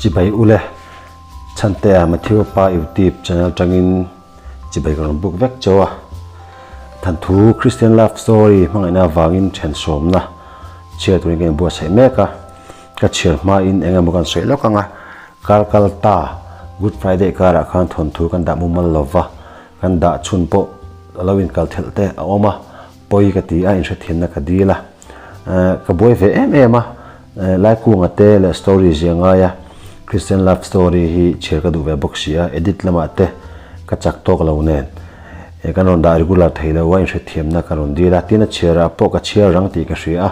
Chibai ule Chhantea Matthew pa YouTube channel tangin chibai ka rawn buk vek chauh a. Thanthu Christian Love Story hmangaihna avangin thensawmna chhiar turin ka inbuatsaih mek a. Ka chhiar hmain eng emaw kan sawi lawk ang a, kar kal ta Good Friday karah khan thawnthu kan dah mumal lo va, kan dah chhun pawh a lo inkal thelh te a awm a, pawi ka ti a, inhrethiamna ka dil a. Ka buai ve em em a, Laikunga te leh story zia ngai a, Christian love story hi chhiar ka duh ve bawk si a, edit lamah te ka chak tawk lo nen kan rawn dah regular thei lo a, inhrethiamna ka rawn dil a, tin a chhiarah pawh ka chhiar rang tih ka hria a,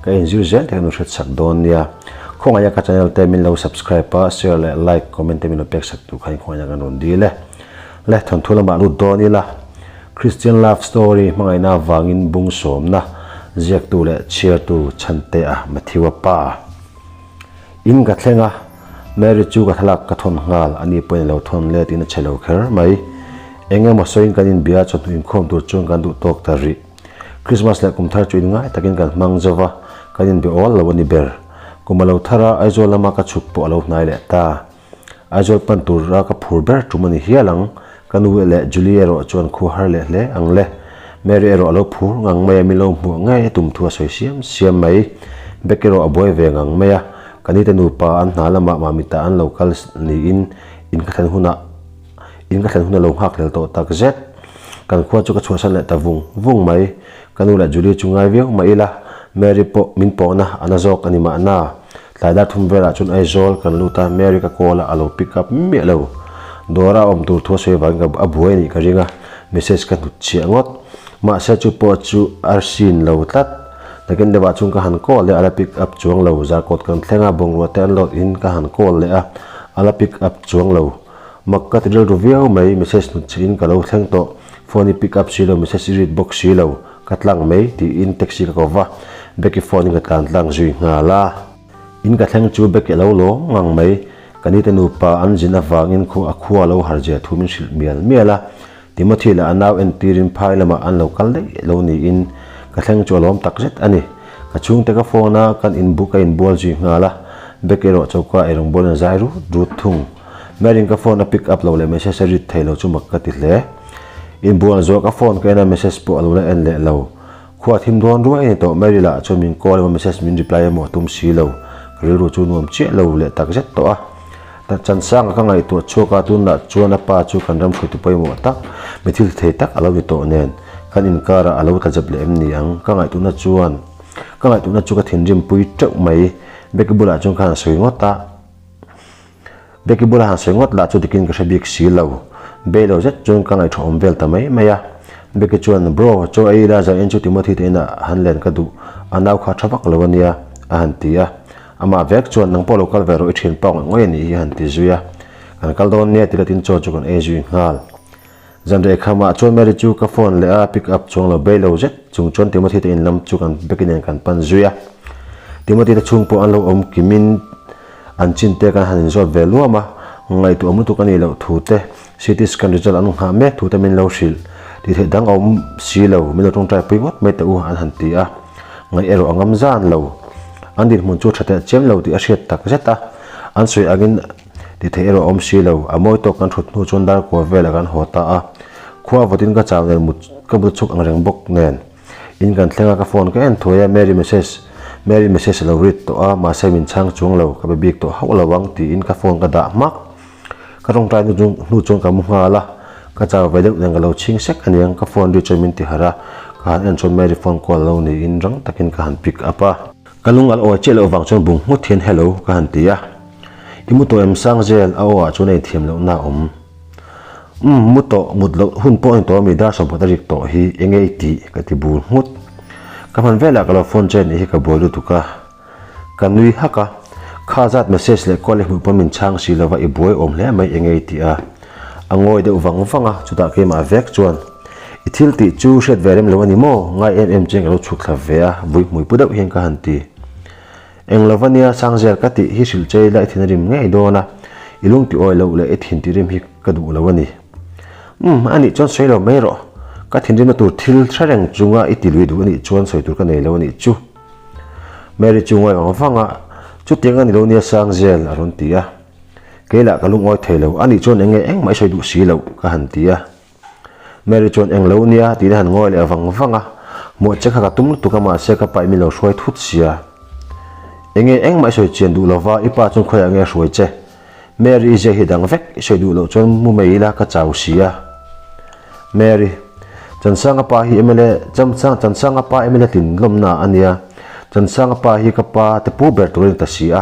ka inzir zel te ka nu hretsak dawn nia. Khawngaih a ka channel te min lo subscribe a, share leh like, comment te min lo pek sak tur kha inkhawngaihna kan rawn dil e. Le thawnthu lamah lut dawn ila. Christian love story hmangaihna avangin bung sawmna ziaktu leh chhiartu Chhantea Matthew-a pa. In ka thleng a, Mary chu ka thlalak ka thawn nghal, ani pawhin a lo thawn let in a che lo kher mai. Eng emaw sawiin kan inbia chawhnu inkhawm tur chuan kan duh tawk ta rih. Christmas leh kum thar chu in ngai takin kan hmang zo va, kan inbe awl lo a ni ber. Kum a lo thar a, Aizawl lama ka chhuk pawh a lo hnai leh ta. Aizawl pan tura ka phur ber tum a ni hial ang. Ka nu leh Julie erawh chuan khu har leh hle ang le. Mary erawh a lo phur ngang mai a, min lo hmuh ngei a tum thu a sawi siam siam mai. Beck erawh a buai ve ngang mai a, ka nite nupa an hna lamah Mamita an lo kal niin in ka thlen hunah in ka thlen hun a lo nghak hlel tawh tak zet. Kan khua chu ka chhuahsan leh ta vung vung mai. Ka nu leh Julie chu ngai viau mah ila, Mary pawh min pawhna a na zawk a ni mahna. Tlai dar thum velah chuan Aizawl kan lut a, Mary ka call a, a lo pick up miah lo. Dawra a awm tur thu a sawi avangin ka a buai a nih ka ring a, message ka hnut chhiah ngawt. Mahse chu pawh chu a sin lo tlat. Nakin deuhah chuan ka han call leh a, a la pick up chuang lo. Zarkawt kan thleng a, bungrua te an load in ka han call leh a, a la pick up chuang lo. Mak ka ti rilru viau mai, message hnut chhiah in ka lo thleng tawh. Phone i pick up si lo, message i read bawk si lo. Ka tlang mai tiin taxi ka ko va, Becky phone in ka tlan tlang zui nghal a. In ka thleng chu Becky a lo lawm ngang mai, ka nite nupa an zin avangin khu a khua a lo har zia thu min hrilh mial mial a. Timothy leh a nau entirin phai lamah an lo kal daih lo niin ka thleng chu a lawm takzet a ni. Ka chhungte ka phone a, kan inbu ka inbual zui nghal a, Becky erawh choka eirawngbual in a zai rut rut thung. Mary-in ka phone a pick up lo leh message a read thei lo chu mak ka ti hle. Inbual zawh ka phone ka en a message pawh a lo la en leh lo. Khua thim dawn ruai a ni tawh Mary lah chuan min call emaw message min reply emaw a tum si lo. Ka rilru chu nuam chiah lo leh tak zet tawh a. Chansanga ka ngaihtuah chhuak a tunah chuan a pa chu kan ram hruaitu pawimawh tak, mi thil thei tak a lo ni tawh nen kan inkarah a lo tla zep leh em ni ang? Ka ngaihtuahna chuan ka ngaihtuahna chu ka thinrim pui teuh mai. Becky bulah chuan ka han sawi ngawt a. Becky bula han sawi ngawt lah chu dikin ka hre bik si lo. Bei lo zet chuan ka ngaihṭha awm vel ta mai mai a. Becky chuan, Bro, chaw ei ila zan en chu Timothy te inah han len ka duh, a nau kha tha vak lo a nia, a han ti a. Amah vek chuan, Nang pawh lo kal ve rawh i ṭhian pa ngawih ngawih a nih hi, a han ti zui a. Kan kal dawn nia ti latin chaw chu kan ei zui nghal. Zan reh khamah chuan Mary chu ka phone leh a, pick up chuang lo bei lo zet chung chuan Timothy te in lam chu kan Becky nen kan pan zui a. Timothy te chhung pawh an lo awm kimin an chin te kan han inzawt ve luam a, ngaihtuah awm lutuk a nih loh thu te, CT scan result an nghah mek thu te min lo hrilh. Tih theih dang a awm si lo, min lo tawngtai pui ngawt mai teh u an han ti a, ngaih erawh a ngam zan lo. An dinhmun chu tha teh chiam lo tih a hriat tak zet a, an sawi angin Ti theih erawh awm si lo, a mawi tawk kan thut hnu chuan dar kua velah kan haw ta a, khua vawtin ka chau nen mut ka mut chhuk ang reng bawk nen. In kan thleng a ka phone ka en thuai a, Mary message Mary message a lo read tawh a, mahse min chhang chuang lo, ka be bik tawh hauh lo ang tiin ka phone ka dah hmak. Ka tawngtai hnu chu hnu chuan ka mu nghal a, ka chau ve deuh nen ka lo chhing sek aniang, ka phone ri chuan min ti harh a, ka han en chuan Mary phone call lo niin rang takin ka han pick up a. Ka lung a la awi chiah loh vang chuan bung nghut hian hello ka han ti a. I mu tawh em sang zel a aw ah chuan a inthiam loh na a awm. Umm mu tawh mut loh hun pawh a ni tawh ami dar sawmkhat a rik tawh hi enge i tih ka ti bul nghut. Ka hman velah ka lo phone che nih hi ka buai lutuk a. Ka nui hak a. Kha zat message leh call i hmuh pawn min chhang si lova i buai awm hle mai enge i tih a. A ngawi deuh vang vang a chutah keimah vek chuan i thil tih chu hriat ve rem lo a ni maw? Ngai em em chian ka lo chhuk thla ve a vui hmui pu deuh hian ka han ti. Eng lo va nia Sangzel ka tih hi hrilh che ila i thin a rim ngei dawn a, i lung ti awi loh leh i thin ti rim hi ka duh lo a ni. Umm, a nih chuan sawi lo mai rawh. Ka thinrimna tur thil hre reng chunga i ti lui duh a nih chuan sawi tur ka nei lo a nih chu. Mary chu ngawi vang vang a, Chutiang a ni lo nia Sangzel a rawn ti a. Kei lah ka lungawi thei lo, ani chuan eng nge engmah i sawi duh si loh ka han ti a. Mary chuan eng lo nia tiin a han ngawi leh vang vang a, Hmuah che kha ka tum lutuk a mahse ka pa i min lo hruai thut sia. Eng nge engmah i sawi chian duh lova i pa chuan khawiah nge a hruai che? Mary i zia hi dang vek i sawi duh loh chuan mu mai ila ka chau sia. Mary, Chansanga pa hi mla Chamchang Chansanga pa mla tlin lawmna a nia. Chansanga pa hi ka pa te pu ber tur a ni ta si a.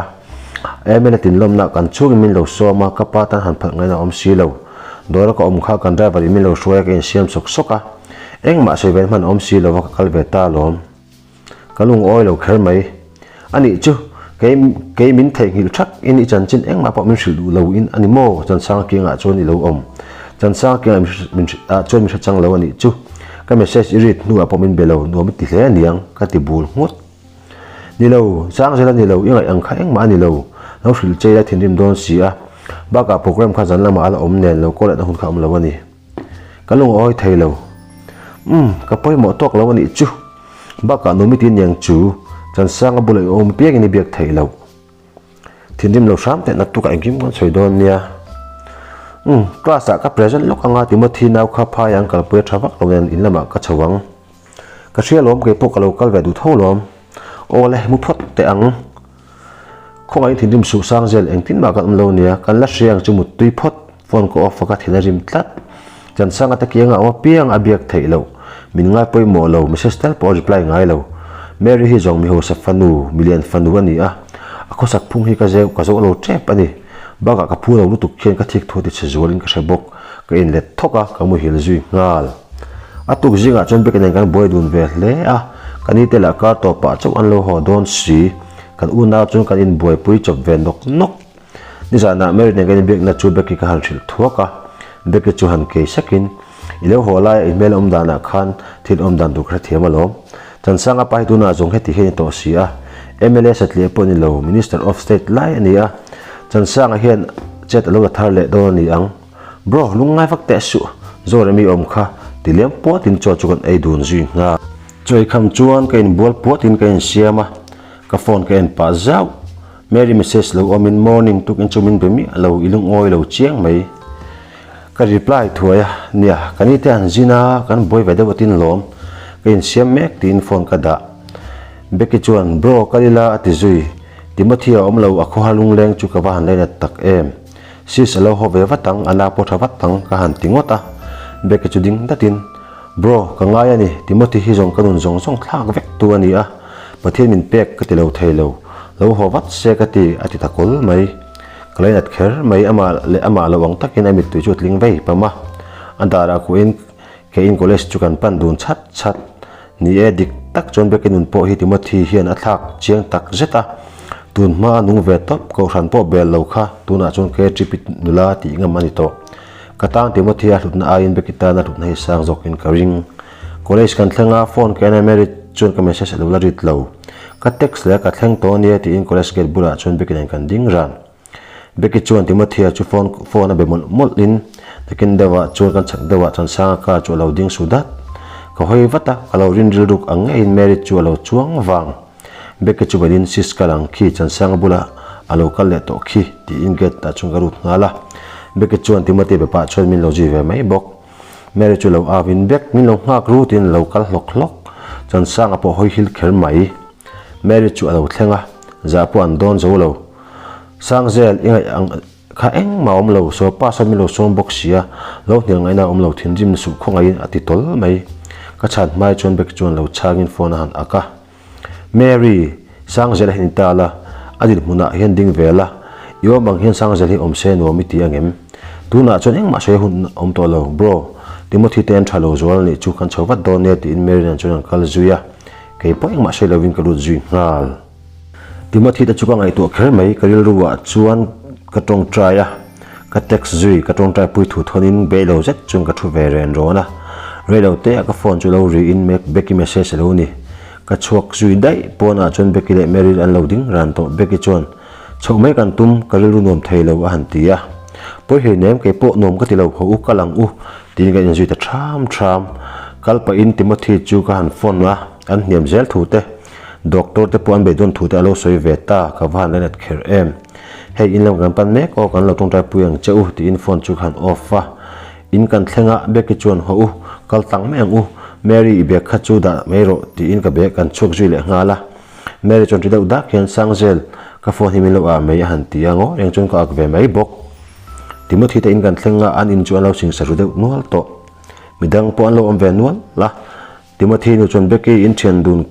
Mla tlin lawmna kan chhungin min lo sawm a, ka pa tan han phalh ngaihna a awm si lo. Dawra ka awm kha kan driver in min lo hruai a ka insiam sawk sawk a. Engmah sawi ve hman a awm si lo va ka kal ve ta alawm. Ka lungawi lo kher mai. A nih chu, kei kei min theihnghilh thak in i chanchin engmah pawh min hrilh duh lo in a ni maw? Chansanga kiangah chuan i lo awm. Chansanga kiangah min min ah chuan min hre chang lo a nih chu. Ka message i read hnuah pawh min be lo, nuam i ti hle aniang, ka ti bul nghut. Ni lo, Sangzela ni lo, i ngaih ang kha engmah a ni lo. Lo hrilh che ila thinrim dawn si a. Bakah program kha zan lamah a la awm nen lo call lehna hun kha a awm lo a ni. Ka lungawi thei lo. Umm, ka pawimawh tawk lo a nih chu. Bakah Numi ti niang chu Chansanga bula i awm piangin i biak theih loh. Thinrim lo hram teh naktukah engkim kan sawi dawn nia. Umm, class ah ka present lawk anga Timothy nau kha phai ang kalpui a tha vak lo nen in lamah ka chho ang. Ka hria lawm kei pawh ka lo kal ve duh tho lawm. Aw le, mu phawt teh ang. Khawngaihin thinrim suh sang zel engtin mah kan awm lo nia, kan la hria ang chu muttui phawt, phone ka off a ka thin a rim tlat. Chansanga te kianga awm apiang a biak theih loh, min ngai pawimawh lo, message tal pawh a reply ngai lo. Mary hi zawng mihausa fanu, milian fanu a ni a, a khawsak phung hi ka zeu ka zawh lo tep a ni. Bakah ka phu lo lutuk khian ka thik thu a ti chhe zualin ka hre bawk, ka inlet thawk a, ka muhil zui nghal. A tuk zingah chuan Becky nen kan buai dun ve hle a, ka ni te lah kar tawpah chauh an lo haw dawn si. Kan unau chuan kan inbuaipui chawp ve nawk nawk. Nizanah Mary nen kan inbiakna chu Becky ka han hrilh thuak a, Becky chu han kei sakin, I lo haw laia i hmel awm danah khan thil awm dan tur ka hrethiam alawm. Chansanga pa hi tunah zawng heti hian i tawh si a, mla satliah pawh ni lo, Minister of State lai a ni a, Chansanga hian chet a lo la thar leh dawn a ni ang. Bro, lungngai vak teh suh, Zoremi awm kha ti liam puatin chaw chu kan ei dun zui nghal. Chawi kham chuan ka inbual puatin ka insiam a, ka phone ka en pah zauh. Mary message lo awmin morning tukin chu min be miah lo, i lungawi lo chiang mai. Ka reply thuai a, nia, ka ni te han zin a, kan buai ve deuh atin lawm, ka insiam mek tiin phone ka dah. Becky chuan, Bro, kal ila a ti zui. Timothy a awm lo, a khawhar lungleng chu ka va han lainat tak em. Sis a lo haw ve vat ang, a na pawh tha vat ang, ka han ti ngawt a. Becky chu ding datin, Bro, ka ngai a ni, Timothy hi zawng ka nun zawng zawng thlak vek tu a ni a, Pathian min pek ka ti lo thei lo, lo haw vat se ka ti, a ti ta kawl mai. Ka lainat kher mai, amah leh amah lo ang takin a mittui chu a tling vei pam a. A darah kuahin keiin college chu kan pan dun chhat chhat. Ni e, dik tak chuan Becky nun pawh hi Timothy hian a thlak chiang tak zet a. Tun hma a nung ve tawp, kohhran pawh bel lo kha tunah chuan KTP nula tih ngam a ni tawh. Ka tan Timothy a hlutna aiin Becky tan a hlutna hi sang zawkin ka ring. College kan thleng a, phone ka en a Mary chuan ka message a lo la rit lo. Ka text leh a ka thleng tawh ania tiin college gate bulah chuan Becky nen kan ding ran. Becky chuan Timothea chu phone phone a be mawlh mawlh in nakin deuh ah chuan kan chhak deuh ah Chansanga car chu a lo ding su dat. Ka hawi vat a, ka lo rin rilruk ang ngeiin Mary chu a lo chuang vang. Becky chu belin sis kal ang khi Chansanga bulah a lo kal leh tawh khi tiin gate ah chuan ka lut nghal a. Becky chuan Timothy be pah chuan min lo zui ve mai bawk. Mary chu lo au in Beck min lo nghak ru tiin a lo kal hlawk hlawk. Chansanga pawh hawi hil kher mai. Mary chu a lo thleng a, zah pawh an dawn zo lo. Sangzel, i ngaih ang kha engmah a awm lo, saw pa sawn min lo sawm bawk sia, lo hnial ngaihna a awm lo, thinrim suh khawngaihin a ti tawl mai. Ka chhan hmai chuan Becky chuan lo chhangin phone a han ak a. Mary, Sangzel a hin ta la, a dinhmunah hian ding ve la, i awm ang hian Sangzel hi awm se nuam i ti ang em? Tunah chuan engmah sawi hun awm tawh lo, bro, Timothy te an tha lo zual anih chu kan chho vat dawn nia tiin Mary nen chuan an kal zui a, kei pawh engmah sawi lovin ka lut zui nghal. Timothy te chu ka ngaihtuah kher mai, ka rilru ah chuan ka tawngtai a, ka text zui, ka tawngtai pui thu thawnin bei lo zet chuan ka thu ve ren rawn a, reilo te ah ka phone chu lo ri in Becky message a lo ni, ka chhuak zui daih, pawn ah chuan Becky leh Meryl an lo ding ran tawh, Becky chuan chhoh mai kan tum, ka rilru nuam thei lo a han ti a, pawi hlei nem kei pawh nuam ka ti lo haw u kal ang u tiin ka inzui ta ṭham ṭham, kal pahin Timothy chu ka han phone a, an hniam zel thu te. Doctor te pawh an beidawn thu te a lo sawi ve ta, ka va han lainat kher em. Hei in lam kan pan mek aw kan lo tawngtai pui ang che u tiin phone chu ka han off a. In kan thleng a, Becky chuan haw u, kal tlang mai ang u, Mary i bag kha chu dah mai rawh tiin ka bag kan chhuak zui leh nghal a. Mary chuan ti deuh dak hian Sangzel, ka phone hi min lo ah mai a han ti a, ngaw reng chuan ka ak ve mai bawk. Timothy te in kan thleng a, an in chu an lo singsa ru deuh nual tawh. Midang pawh an lo awm ve nual a. Timothy nu chuan Becky in thian dun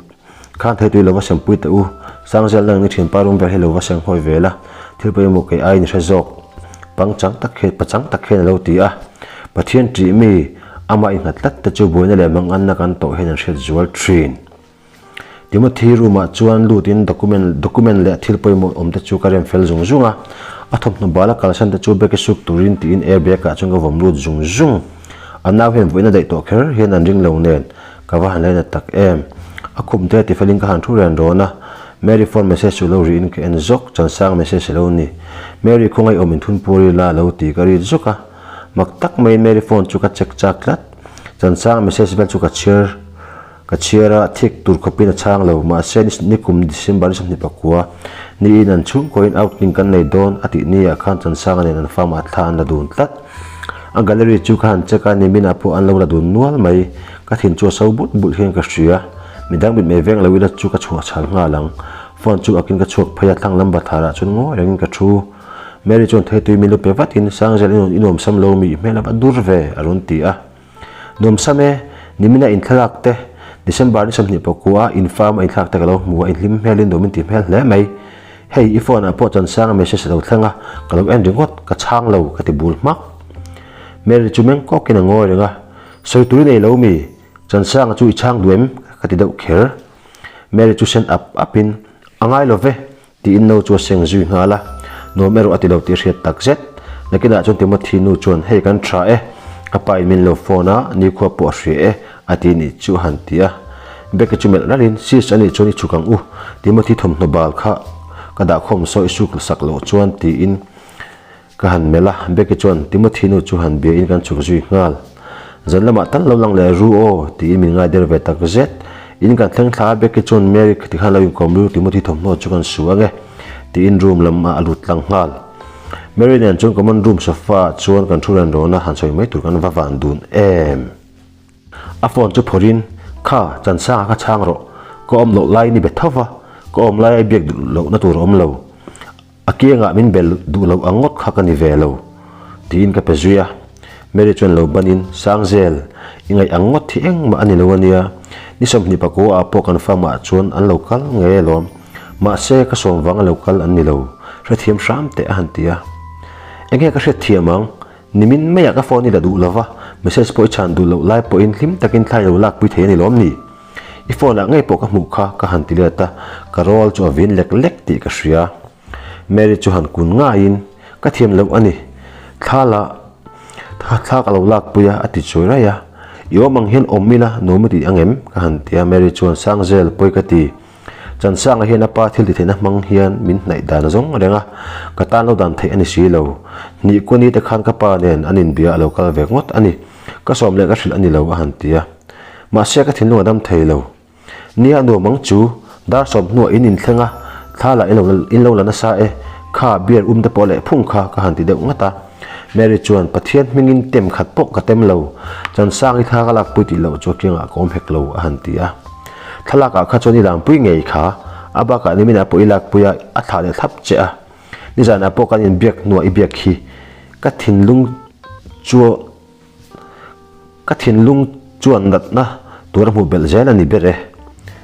khan thei tui lo va sempui teh u, Sangzel nang ni thianpa rum ber hi lo va seng hawi ve la, thil pawimawh kei aiin i hre zawk. Pangchang tak hian pachang tak hian a lo ti a. Pathian ṭih mi, amah innghat tlat te chu buaina leh manganna kan tawh hian an hriat zual ṭhin. Timothy room ah chuan lut in document document leh thil pawimawh awm te chu ka rem fel zung zung a, a thawmhnaw bal a kalsan te chu bag-e suk turin tiin air bag ah chuan ka vawm lut zung zung. A nau hian vawiin a daih tawh kher hian an ring lo nen ka va han lainat tak em. A khum te ti felin ka han thu ren rawn a, Mary phone message chu lo rihin ka en zawk, Chansang message a lo ni. Mary khawngaih awm inthun pur ila a lo ti ka rit zawk a, mak tak maiin Mary phone chu ka check chak tlat. Chansang message vel chu ka chhiar. Ka chhiar a, thik tur khawpin a chhang lo, mahse nikum December ni 24 niin an chhungkawiin outing kan nei dawn a tih niah khan Chansanga nen an farm ah thla an la dun tlat. A gallery chu ka han check a, niminah pawh an lo la dun nual mai. Ka thin chu a so bulh bulh hian ka hria. Midang mitmei veng lo ila chu ka chhuah chhal nghal ang. Phone chu akin ka chhuak phei a, thlang lam bathlar ah chuan ngawi rengin ka thu. Mary chuan theitui min lo pe vatin, Sangzel i nuamsam lo mi i hmel a va dur ve a rawn ti a. Nuamsam e, nimina inthlalak te, December ni 24 a in farm a inthlak te ka lo hmu a, inhlim hmelin nuam in ti hmel hle mai. Hei, i phone ah pawh Chansanga message a lo thleng a, ka lo en ringawt, ka chhang lo, ka ti bul hmak. Mary chu meng kawkin a ngawi reng a, Sawi tur i nei lo mi? Chansanga chu i chhang duh em? ka ti deuh kher. Mary chu sen ap apin, A ngai lo ve, Tiin no chu a seng zui nghal a, nuam erawh a ti lo tih a hriat tak zet. Nakinah chuan Timothy nu chuan, Hei kan tha e, ka pa in min lo phone a, nikhua pawh a hria e, a ti nih chu a han ti a. Becky chu melh ralhin, Sis a nih chuan i chhuk ang u, Timothy thawmhnaw bal kha ka dahkhawm saw i suk sak loh chuan tiin Ka han melh a, Becky chuan Timothy nu chu han bia in kan chhuk zui nghal. Zan lamah tal lo lang leh ru aw, tiin min ngai der ve tak zet. In kan thleng thla a, Becky chuan Mary khiti khan lo inkawm ru, Timothy thawmhnaw chu kan su ang e, tiin room lam ah a lut tlang nghal. Mary nen chuan common room sofa ah chuan kan thu ren rawn a, han sawi mai tur kan va van dun em. A phone chu phawrh in, Kha, Chansanga kha chhang rawh, ka awm loh laiin i be tho va, ka awm laia i biak duh lohna tur a awm lo. A kiangah min bel duh loh ang ngawt kha ka ni ve lo, tiin ka pe zui a. Mary chuan lo banin, Sangzel, i ngaih ang ngawt hi engmah a ni lo a nia. Ni 29 ah pawh kan farm ah chuan an lo kal ngei alawm. Mahse, ka sawm vang a lo kal an ni lo. Hrethiam hram teh a han ti a. Enge ka hriatthiam ang? Nimin maiah ka phone i la duh lova, message pawh i chhan duh loh lai pawhin hlim takin thla i lo lakpui thei a ni lawm ni? I phone ah ngei pawh ka hmuh kha ka han ti let a, ka roll chu a vin lek lek tih ka hria. Mary chu han kun ngaiin, Ka thiam loh a ni. Thla la, thla ka lo lakpui a, a ti chuai raih a. I awm ang hian awm ila, nuam i ti ang em? ka han ti a, Mary chuan, Sangzel, pawi ka ti. Chansanga hian a pa thil ti theihna hmang hian min hnaih dan a zawng reng a, ka tan lo dan theih a ni si lo. Hnih kuani te khan ka pa nen an inbia a lo kal ve ngawt a ni. Ka sawm leh ka hrilh a ni lo a han ti a. Mahse ka thinlung a dam thei lo. Nia nuam ang chu, dar sawm hnuah in inthleng a, thla lah in lo la nasa e, kha beer um te pawh leh phung kha ka han ti deuh ngat a. Mary chuan, Pathian hmingin tem khat pawh ka tem lo, Chansang i thla ka lakpui tih loh chu a kiangah ka awm hek lo a han ti a. Thlalak ah kha chuan i langpui ngei kha, a bakah niminah pawh i lakpui a, a thlah leh thlap che a. Nizanah pawh kan inbiak hnuah i biak hi ka thinlung chu Ka thinlung chuan natna tur a hmuh belh zel a ni ber e.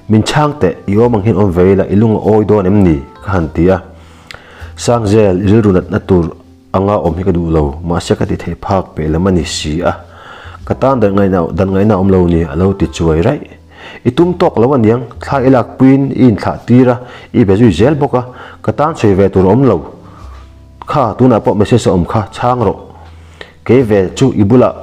Min chhang teh, i awm ang hian awm ve ila i lung a awi dawn em ni? ka han ti a. Sangzel, i rilru natna tur anga awm hi ka duh lo, mahse ka ti thei phak peh lam a ni si a. Ka tan dan ngaihna dan ngaihna a awm lo ni, a lo ti chuai raih. I tum tawk lo aniang, thla i lak puiin i inthlah tir a, i be zui zel bawk a, ka tan sawi ve tur a awm lo. Kha, tunah pawh message a awm kha, chhang rawh. Kei ve chu i bulah,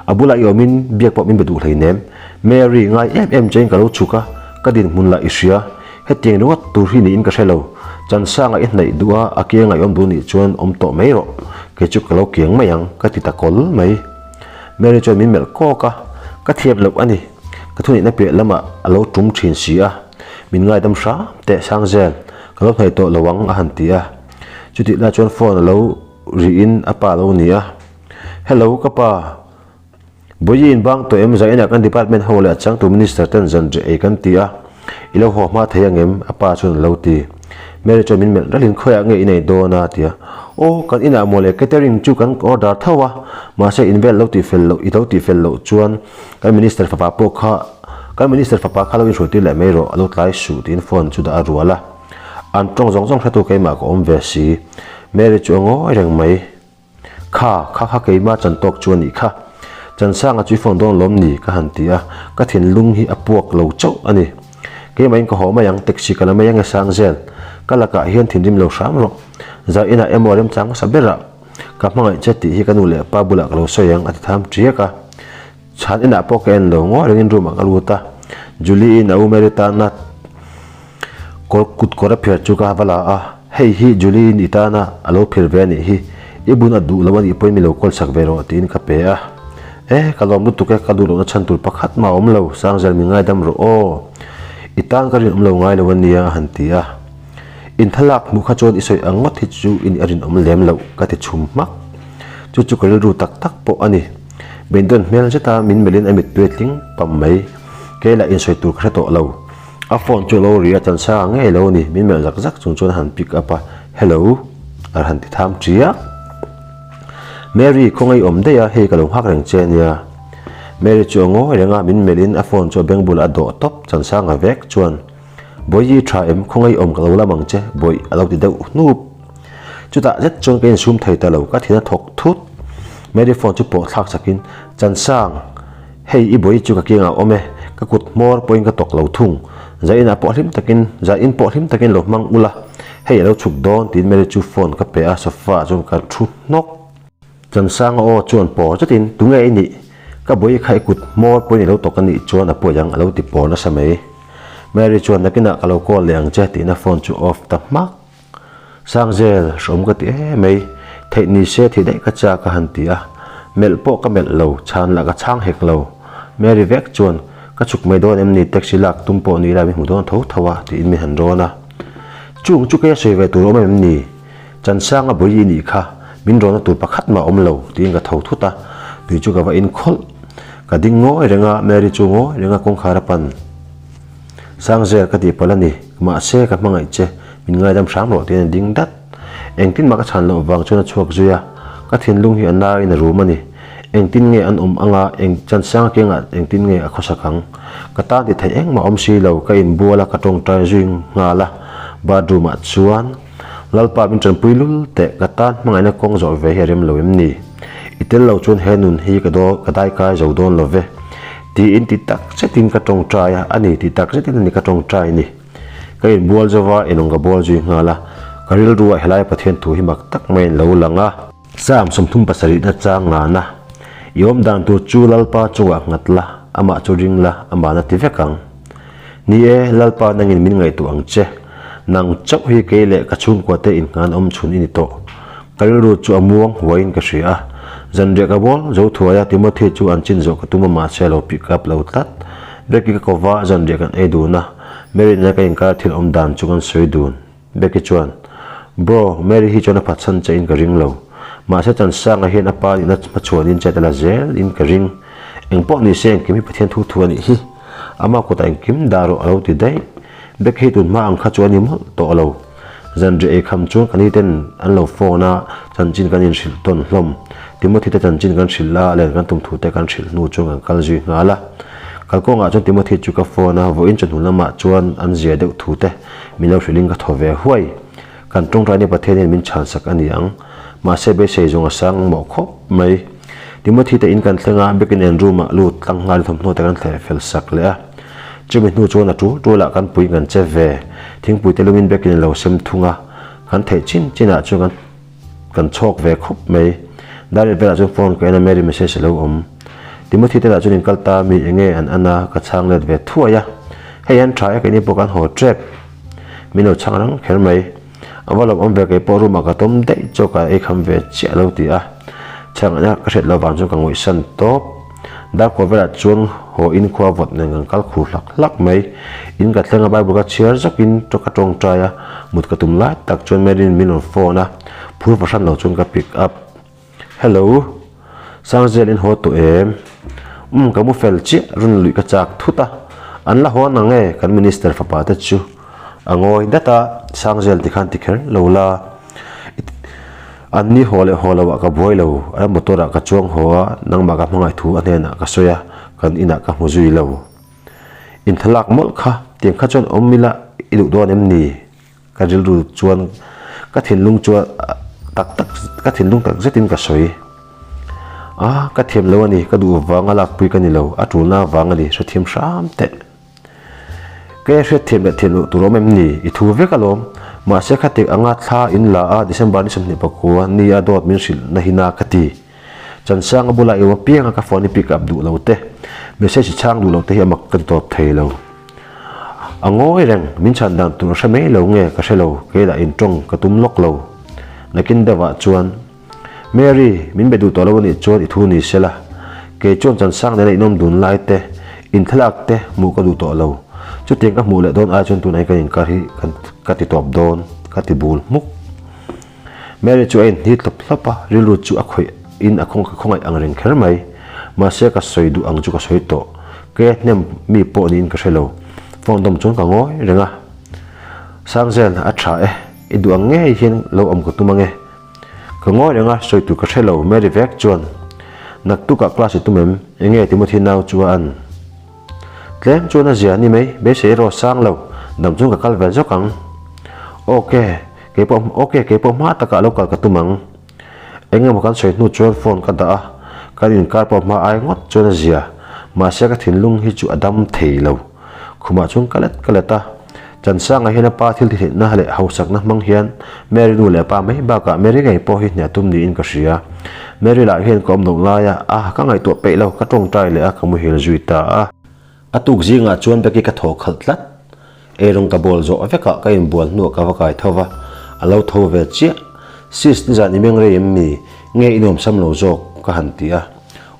a bulah i awmin biak pawh min be duh hleinem. Mary, ngai em em chein ka lo chhuk a, ka dinhmun lah i hria. Hetiang ringawt tur hi niin ka hre lo. Chansanga i hnaih duh a, a kianga i awm duh nih chuan awm tawh mai rawh. Kei chu ka lo kiang mai ang, ka ti ta kawl mai. Mary chuan min melh kawk a, ka thiam loh a ni. Ka thuneihna piah lamah a lo tum thin si a. Min ngaidam hram teh Sangzel, ka lo hnaih tawh lo ang a han ti a. Chutih lai chuan phone a lo rihin a pa a lo ni a, Hello ka pa, Bawihi in bang tawh em? Zainah kan department ho leh a changtu minister ten zan reh ei kan ti a, i lo haw hma thei ang em? A pa chuan a lo ti. Mary chuan min melh ralhin khawiah nge i nei dawn a? a ti a. Aw, kan inah maw le, catering chu kan order tho a, mahse in vel lo tihfel loh, i lo tihfel loh chuan kan minister fapa pawh kha, kan minister fapa kha lo inhruaitir leh mai rawh, a lo tlai suh tiin phone chu dah a rual a. An tawng zawng zawng hretu keimah ka awm ve si. Mary chu a ngawi reng mai. Kha, kha kha keimah chan tawk chu a nih kha. Chansanga chu i phone dawn lawm ni? ka han ti a, ka thinlung hi a puak lo chauh a ni. Keimahin ka haw mai ang, taxi ka la mai ang e Sangzel. Ka lakah hian thinrim lo hram rawh. Zah inah emaw remchang hmasa berah ka hmangaih che tih hi ka nu leh pa bulah ka lo sawi ang a ti tham tiak a. Chhan inah pawh ka en lo ngawi rengin room ah ka lut a, Julie in a u Mary tana kawr kut kawr a phiar chu ka va la a, hei hi Julie in i tana a lo phir ve a nih hi, i bun a duh lo a nih pawhin mi lo call sak ve rawh tiin ka pe a, e ka lawm lutuk e, ka duh lohna chhan tur pakhat mah a awm lo, Sangzel mi ngaidam rawh aw, i tan ka rinawm lo ngai lo a nia a han ti a, in thlalak hmuh kha chuan i sawi ang ngawt hi chu i nih a rinawm lem loh ka ti chhum hmak, chu chu ka rilru tak tak pawh a ni. Beidawn hmel zeta min melhin a mittui a tling pam mai. Kei lah insawi tur ka hre tawh lo. A phone chu a lo ri a, Chansanga ngei lo ni, min melh zak zak chung chuan a han pick up a, Hello? a han ti tham ṭiak. Mary, khawngaih i awm daih a, hei ka lo nghak reng che a nia. Mary chu a ngawi reng a, min melhin a phone chu a beng bulah a dawh tawp, Chansanga vek chuan, Bawihi i ṭha em, khawngaih i awm ka lo lam ang che, bawih a lo ti deuh hnup. Chutah zet chuan ka insum thei ta lo, ka thin a thawk thut. Mary phone chu pawh thlak sakin, Chansang, hei i bawi chu ka kiangah a awm e, ka kut hmawr pawhin ka tawk lo thung. Zainah pawh hlim takin, zain pawh hlim takin lo hmang ula, hei a lo chhuk dawn tiin Mary chu phone ka pe a, sofa ah chuan ka thu hnawk. Chansanga aw chuan pawr zetin, Tunge i nih? Ka bawi kha i kut hmawr pawhin i lo tawk a nih chuan a pawi ang a lo ti pawr nasa mai. Mary chuan, Nakinah ka lo call leh ang che tiin a phone chu off ta hmak. Sangzel, hrawm ka ti em mai, theih ni se thih daih ka chak a han ti a, melh pawh ka melh lo, chhan lah ka chhang hek lo. Mary vek chuan, Ka chhuk mai dawn em ni, taxi lak tum pawh ni ila min hmu dawn tho tho a, tiin min han rawn a. Chung chu kei a sawi ve tur awm em ni? Chansanga bui i nih kha, min rawnna tur pakhat mah awm lo, tiin ka tho thut a, tui chu ka va inkhawlh. Ka ding ngawi reng a, Mary chu ngawi reng a kawngkhar a pan. Sangzel ka tih palh a ni, mahse ka hmangaih che, min ngaidam hram rawh tiin a ding dat. Engtin mah ka chhan loh vang chuan a chhuak zui a, ka thinlung hi a naiin a rum a ni. Engtin nge an awm anga, eng chansang kengah engtin nge a khawsak ang? Ka tan ti theih engmah awm si lo, ka inbual a, ka tawngtai zui nghal a, bathroom ah chuan Lalpa min tanpui lul teh, ka tan hmangaihna kawng zawh ve hi a rem lo em ni? I tel lo chuan he nun hi ka daw ka daikai zo dawn lo ve. Tiin ti tak zetin ka tawngtai a, a ni ti tak zetin a ni ka tawngtai ni. Ka inbual zo va, inawng ka bual zui nghal a, ka rilru ah helai Pathian thu hi mak tak maiin lo lang a. Psalm 37 na chang ngana, I awm dan tur chu Lalpa chungah nghat la, amah chu ring la, amah na ti vek ang. Ni e, Lalpa nangin min ngaihtuah ang che. Nang chauh hi kei leh ka chhungkua te innghan awm chhun i ni tawh. Ka rilru chu a muang huaiin ka hria a. Zanriah ka bawl zo thuai a, Timothy chu an chin zawh ka tum a mahse a lo pick up lo tlat. Becky ka ko va, zanriah kan ei dun a. Mary nena ka inkar thil awm dan chu kan sawi dun. Becky chuan, Bro, Mary hi chuan a phatsan che in ka ring lo. Mahse Chansanga hian a pa nihna hmachhuanin chet a la zel in ka ring. Engpawh ni se engkim hi Pathian thu thu a nih hi. Ama kutah engkim dah rawh a lo ti daih. Becky hi tun hma ang kha chu a ni mawlh tawh lo. Zanriah ei kham chuan ka ni ten an lo phone a, chanchin kan inhrilh tawn hlawm. Timothy te chanchin kan hrilh a, len kan tum thu te kan hrilh hnu chuan kan kal zui nghal a. Kalkawngah chuan Timothy chu ka phone a, vawiin chawhnu lamah chuan an zia deuh thu te min lo hrilhin ka thaw ve huai. Kan tawngtai ni Pathian hian min chhansak a ni ang. Mahse beisei zawng a sang mawh khawp mai. Timothy te in kan thleng a, biakin nen room ah lut tlang nghal in thawmhnaw te kan thleh fel sak leh a. Chumi hnu chuan a tul tul ah kan pui kan che ve. Thingpui te lungin biakin a lo sem thung a, kan theih chin chin ah chuan kan kan chhawk ve khawp mai. Dariat velah chuan phone ka en a, Mary message a lo awm. Timothy te lah chuan in kal ta mi enge an an a, ka chhang let ve thuai a. Hei an tha e, keini pawh kan haw tep. Min lo chhang rang kher mai. A va lawmawm ve kei pawh room ah ka tawm daih chaw ka ei kham ve chiah lo ti a. Chhang ina ka hriat loh vang chuan ka ngawihsan tawp. Darkawr velah chuan. Haw in khua vawt nen kan kal khur hlak hlak mai. In ka thleng a Bible ka chhiar zawk in ka tawngtai a, mut ka tum lai tak chuan Mary'n min rawn phone a, phur fahran lo chuan ka pick up. Hello. Sangzel in haw tawh em? Umm ka mu fel chiah run luih ka chak thut a, an la haw nang e kan minister fapa te chu a ngawi dat a, Sangzel tikhan ti kher lo la. An ni haw leh haw loah ka buai lo, a motor ah ka chuang haw a, nangmah ka hmangaih thu a hnenah ka sawi a, kan inah ka hmu zui lo. Inthalak mawlh kha, tiang kha chuan awm ila i duh dawn em ni? Ka rilru chuan ka thinlung chuan tak tak ka thinlung tak zetin ka sawi. A, ka thiam lo a ni, ka duh vanga lakpui ka ni lo, a tulna vang a ni, hrethiam hram teh. Kei a hriat thiam leh thiam loh tur awm em ni? I thu vek alawm. Mahse khatik anga thla in la a December ni 24 ni a dawt min hrilh na hi na ka ti. Chansanga bulah i awm apiang a ka phone i pick up duh lo te, message i chhang duh lo te hi a mak ka ti tawp thei lo. A ngawi reng, min chhan dan tur a hre mai lo nge ka hre lo, kei lah in tawng ka tum lawk lo. Nakin deuhah chuan. Mary, min be duh tawh lo anih chuan i thu ni se la. Kei chuan chansang nena inawm dun lai te, in thlalak te hmuh ka duh tawh lo. Chutiang ka hmuh leh dawn ai chuan tunah hi kan inkar hi kan ka ti tawp dawn, ka ti bul hmuk. Mary chu a inhni hlawp hlawp a, rilru chu a khawih in a khaw ka khawngaih ang reng kher mai. Mahse ka sawi duh ang chu ka sawi tawh. Kei a hnem mi pawh niin ka hre lo. Phone dawm chuan ka ngawi reng a. Sangzel, a tha e. I duh ang ngei hian lo awm ka tum ange. Ka ngawi reng a, sawi tur ka hre lo, Mary vek chuan naktukah class i tum em? Enge Timothy nau chu a an? Tlem chuan a zia ni mai, beisei erawh sang lo, dam chuan ka kal ve zawk ang. Ok, keipawh ok, keipawh hma takah lo kal ka tum ang. Engemaw kan sawi hnu chuan phone ka dah a, kan inkar pawh hma ai ngawt chuan a zia, mahse ka thinlung hi chu a dam thei lo. Khumah chuan ka let ka let a, Chansanga hian a pa thil tihtheihna leh hausakna hmang hian Mary nu leh pa mai bakah Mary ngei pawh hi hniah tum niin ka hria. Mary lah hian ka awm loh laia a ka ngaihtuah peih lo, ka tawngtai leh a ka muhil zui ta a. A tuk zingah chuan Becky ka thaw khalh tlat. Eirawng ka bawl zawh vekah ka inbual hnuah ka va kai tho va, a lo tho ve chiah. Sis, nizan i meng rei em mi? Nge i nuamsam lo zawk? ka han ti a.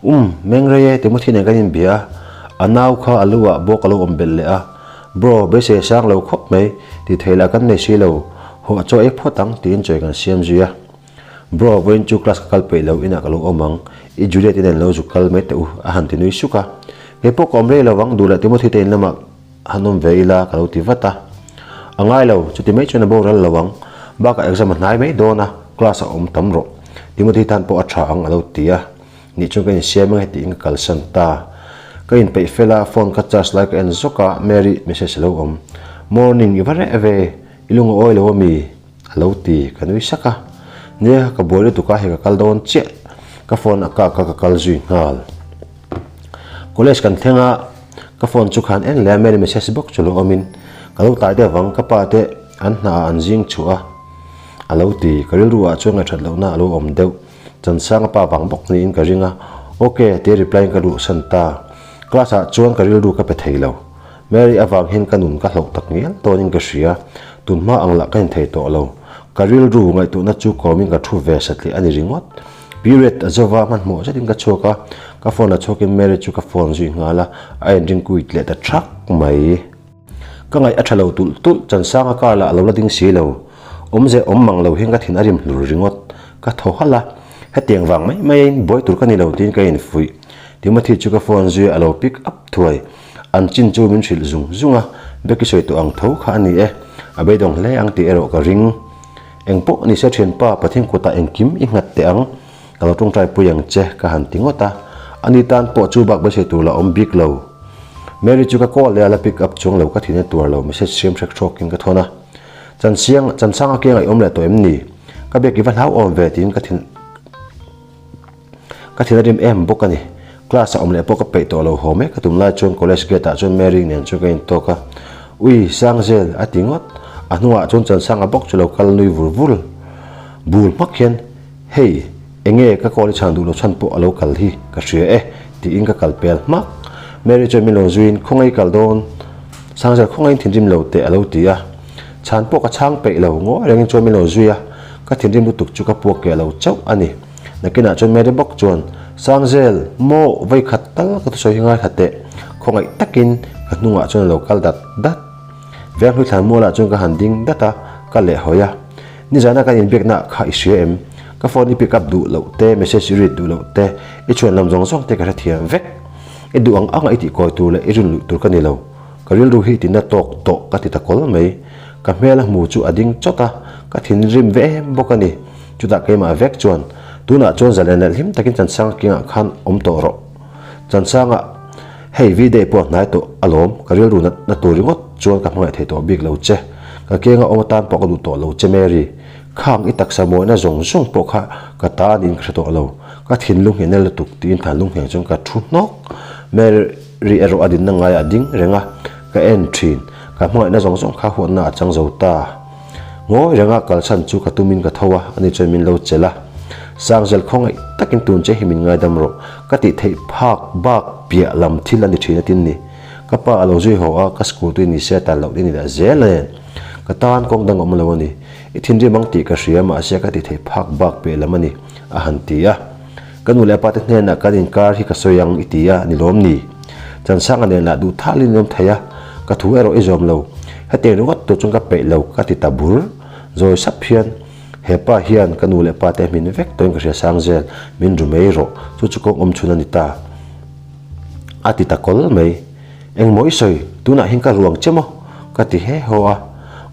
Um, meng rei e, Timothy nen kan inbia a, a nau kha a lu ah bawk a lo awm belh leh a. Bro, beisei a sang lo khawp mai, ti thei lah kan nei si lo, hawh a chaw ei phawt ang tiin chawi kan siam zui a. Bro, vawiin chu class ka kal peih lo, inah ka lo awm ang, i Juliet i nen lo zuk kal mai teh u, a han ti nui suk a. Kei pawh ka awm rei lo ang, duh leh Timothy te in lamah han awm ve ila ka lo ti vat a. A ngai lo, chuti mai chuan a boral lo ang, bakah exam a hnai mai dawn a, class a awm tam rawh, Timothy tan pawh a tha ang a lo ti a. Nih chuan ka insiam ang heti in ka kalsan ta. Ka inpeih fel a, phone ka charge lai ka en zawk a, Mary message a lo awm. Morning, i va reh ve, i lung a awi lo ami? A lo ti, ka nui sak a. Nia, ka buai lutuk a, hei ka kal dawn chiah. Ka phone a kak a, ka kal zui nghal. College kan thleng a, ka phone chu khan en leh a, Mary message bawk chu lo awmin, ka lo tlai deuh vang, ka pa te an hna ah an zing chhuah a, a lo ti. Ka rilru ah chuan ngaihṭhat lohna a lo awm deuh. Chansanga pa vang bawk niin ka ring a, Ok tia reply in ka luhsan ta. Class ah chuan ka rilru ka pe thei lo. Mary avang hian ka nun ka hlauh tak ngial tawnin ka hria, tun hma ang lah ka inthei tawh lo. Ka rilru ngaihtuahna chu kawmin ka thu ve satliah a ni ringawt. Period a zova hmanhmawh zetin ka chhuak a, ka phone a chhuakin Mary chu ka phone zui nghal a, a inring kuit leh ta thak mai. Ka ngaih a tha lo tulh tulh, Chansanga car lah a lo la ding si lo. Awmze awm mang lo hian ka thin a rim hlur ringawt. Ka thaw halh a, hetiang vang mai maiin buai tur ka ni lo tiin ka infuih. Timothy chu ka phone zui a lo pick up thuai. An chin chu min hrilh zung zung a, Becky sawi tawh ang tho kha a ni e. A beidawng hle ang tih erawh ka ring. Engpawh ni se thianpa, Pathian kutah engkim i nghat teh ang. Ka lo tawngtai pui ang che, ka han ti ngawt a. Ani tan pawh chu bak beisei tur la awm bik lo. Mary chu ka call leh a la pick up chuang lo, ka thin a tuar lo, message siam hrek hrawkin ka thawn a. Chansiang, Chansang a kiang a i awm leh tawh em ni? Ka biak i va hlauhawm ve tiin ka thin ka thin a rim em bawk a ni. Class a awm leh pawh ka peih tawh lo haw mek a tum lai chuan college gate ah chuan Mary nen chuan ka intawk a. Ui, Sangzel, a ti ngawt. A hnungah chuan Chansanga bawk chu lo kal nui vur vur. Bul hmak hian. Hei, enge ka call i chhan duh lo chhan pawh a lo kal hi ka hria e, tiin ka kal pel hmak. Mary chuan min lo zuiin, Khawngaih i kal dawn? Sangzel khawngaihin thinrim lo teh a lo ti a. Chhan pawh ka chhang peih lo, ngawi rengin chuan min lo zui a, ka thinrim lutuk chu ka puak keh lo chauh a ni. Nakinah chuan Mary bawk chuan, Sangzel, maw vawikhat tal ka thusawi hi ngaithla teh, khawngaih takin ka hnungah chuan a lo kal dat dat. Venghlui thlan mualah chuan ka han ding dat a, ka lehhawi a. Nizana kan inbiakna kha i hria em? Ka phone i pick up duh loh te, message i read duh loh te, i chhuan lam zawng zawng te ka hrethiam vek. I duh ang anga i tihkawi tur leh i rinluih tur ka ni lo. Ka rilru hi tina tawk tawh ka ti ta kawl mai. Ka hmel a hmu chu a ding chawt a, ka thinrim ve em bawk a ni. Chutah keimah vek chuan, Tunah chuan zalen leh hlim takin Chansanga kingah khan awm tawh rawh. Chansanga, Hei V-day pawh a hnai tawh alawm, ka rilru natna tur ringawt chuan ka hmangaih thei tawh bik lo che. Ka kenga awm atan pawh ka duh tawh lo che Mary. Khang i taksa mawina zawng zawng pawh kha ka ta a niin ka hre tawh lo. Ka thinlung hi a nel lutuk tiin thanlung ngheng chuan ka thu hnawk. Mary erawh a dinna ngaiah a ding reng a, ka en thin. Ka hmangaihna zawng zawng kha huatna a chang zo ta. Ngawi renga kalchhan chu ka tumin ka tho a, ani chuan min lo chelh a. Sangzel khawngaih takin tun che hi min ngaidam rawh, ka tih theih phak bak piah lam thil a ni thin a tin ni. Ka pa a lo zui haw a, ka school tui ni se a tal loh ni leh zel a nen. Ka tan kawng dang awm lo a ni. I thinrim ang tih ka hria mahse ka tih theih phak bak piah lam a ni, a han ti a. Ka nu leh pa te hnenah kan inkar hi ka sawi ang i ti a, ni lawm ni? Chansanga nen lah duh thalin in awm thei a, ka thu erawh i zawm lo. Hetiang ringawt tur chuan ka peih lo ka ti ta bur. Zawi sap hian, He pa hian ka nu leh pa te hmin vek tawhin ka hria sang zel, min ru mai rawh, chu chu kawng awm chhun a ni ta. A ti ta kawl mai. Engmaw i sawi, tunah hian ka ruang che maw? Ka ti he haw a.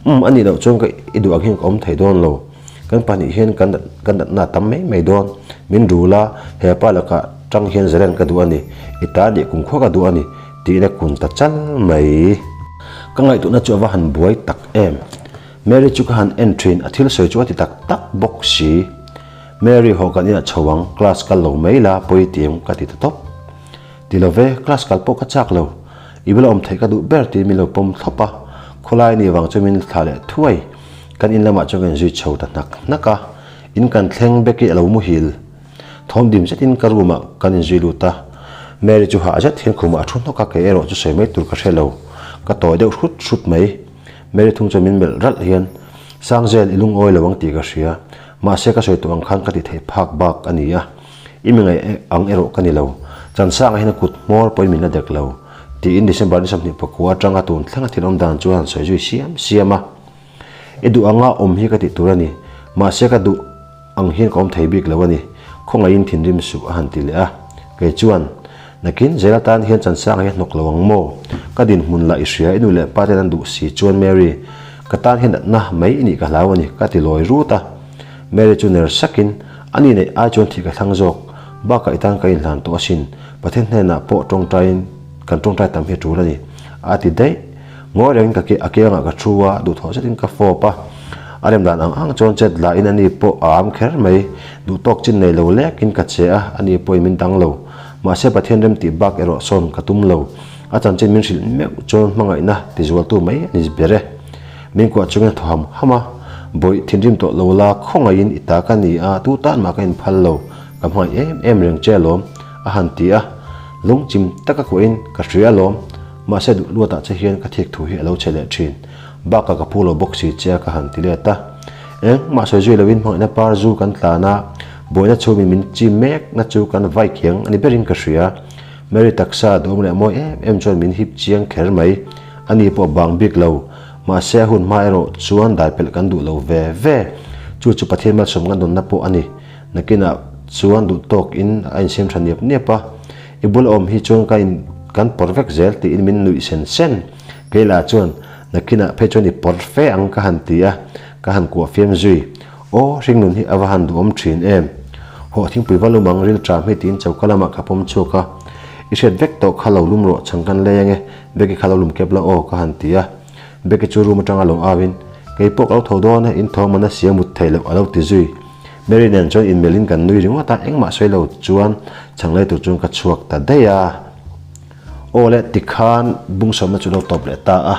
Umm, a nih loh chuan ka i duh ang hian ka awm thei dawn lo. Kan pahnih hian kan kan natna a tam mai mai dawn. Min rul a, he pa lakah tang hian zalen ka duh a ni, i ta nih kumkhua ka duh a ni, tiin a kun ta chal mai. Ka ngaihtuahna chu a va han buai tak em. Mary chu ka han en thin, a thil sawi chu a ti tak tak bawk si. Mary haw kan inah chho ang, class kal lo mai la, pawi ti em ka ti ta tawp. Ti lo ve, class kal pawh ka chak lo. I bula awm theih ka duh ber tiin min lo pawm thlawp a, khawlai ni vang chuan min thla leh thuai. Kan in lamah chuan ka inzui chho ta hnak hnak a, in kan thleng Becky a lo muhil. Thawm dim zetin ka room ah kan inzui lut a, Mary chu hah zet hian khumah a thu hnawk a, kei erawh chu sawi mai tur ka hre lo. Ka tawi deuh hrut hrut mai. Mary thung chuan min melh ralh hian, Sangzel, i lungawi lo ang tih ka hria. Mahse ka sawi tawh ang khan ka ti theih phak bak a ni a. I mi ngaih ang erawh ka ni lo. Chansanga hian a kut hmawr pawhin min la dek lo, tiin December ni 24 atanga tun thlenga thil awm dan chuan han sawi zui siam siam a. I duh anga awm hi ka tih tur a ni, mahse ka duh ang hian ka awm thei bik lo a ni, khawngaihin thinrim suh a han ti leh a. Kei chuan, Nakin zel atan hian Chansanga hi a hnawk lo ang maw? Ka dinhmun lah i hria, i nu leh pa ten an duh si chuan Mary, ka tan hian natna mai i nih ka hlau a ni, ka ti lawi rut a. Mary chu ner sakin, A ni neih ai chuan thih ka thlang zawk, bakah i tan ka inhlan tawh asin, Pathian hnenah pawh tawngtaiin kan tawngtai tam hi a tul a ni, a ti daih. Ngawi rengin ka ke a kiangah ka thu a, duhthawh zetin ka fawp a. A rem dan ang ang chuan chet lahin ani pawh a am kher mai, duhtawk chin nei lo lekin ka che a, ani pawhin min dang lo. Mahse Pathian rem tih bak erawh sawn ka tum lo. A chanchin min hrilh meuh chuan hmangaihna tizualtu mai a ni ber e. Min kuah chungin a thaw ham ham a, Bawih, thinrim tawh lo la, khawngaihin i ta ka ni a, tu tan mah ka inphal lo, ka hmangaih em em reng che alawm, a han ti a. Lungchim taka kuahin ka hria alawm, mahse duh luatah che hian ka thik thu hi a lo che leh thin. Bakah ka phu lo bawk si che a ka han ti let a. Eng mah sawi zui loin hmangaihna par zu kan tlan a, buaina chhumin min chim mekna chu kan vai kiang a ni berin ka hria. Mary taksa duhawm leh mawi em em chuan min hip chiang kher mai. Ani pawh bang bik lo. Mahse a hun hma erawh chuan dai pelh kan duh lo ve ve. Chu chu Pathian malsawm kan dawnna pawh a ni. Nakinah chuan duh tawk in a insiam tha niap niap a. I bul awm hi chuan ka in kan pawr vek zel tiin min nuih sen sen. Keilah chuan nakinah phei chuan i pawr fe ang ka han ti a, ka han kuah fiam zui. Aw, hringnun hi a va han duhawm thin em? Hawh thingpui va lum ang ril ṭam hi tiin choka lamah ka pawm chhuak a. I hriat vek tawh kha lo lum rawh chhang kan lei ange, Becky kha lo lum kep la aw ka han ti a. Becky chu room atanga lo au in, Kei pawh ka lo tho dawn e, in tho man a sia mut theih loh a lo ti zui. Mary nen chuan inmelh in kan nui ringawt a, engmah sawi lo chuan chhang lei tur chuan ka chhuak ta daih a. Aw le tikhan bungsawmna chu lo tawp leh ta a.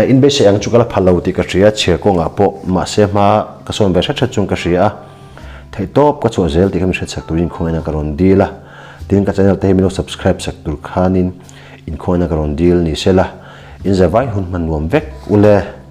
In beisei ang chu ka la pha lo tih ka hria, chhiar kawngah pawh mahse hma ka sawn ve hret hret chuan ka hria a, theihtawp ka chhuah zel tih kha min hretchak turin khawngaihna ka rawn dil a, tin ka channel te hi min lo subscribe sak tur khanin inkhawina ka rawn dil ni sela, in zavai hun hman nuam vek ule.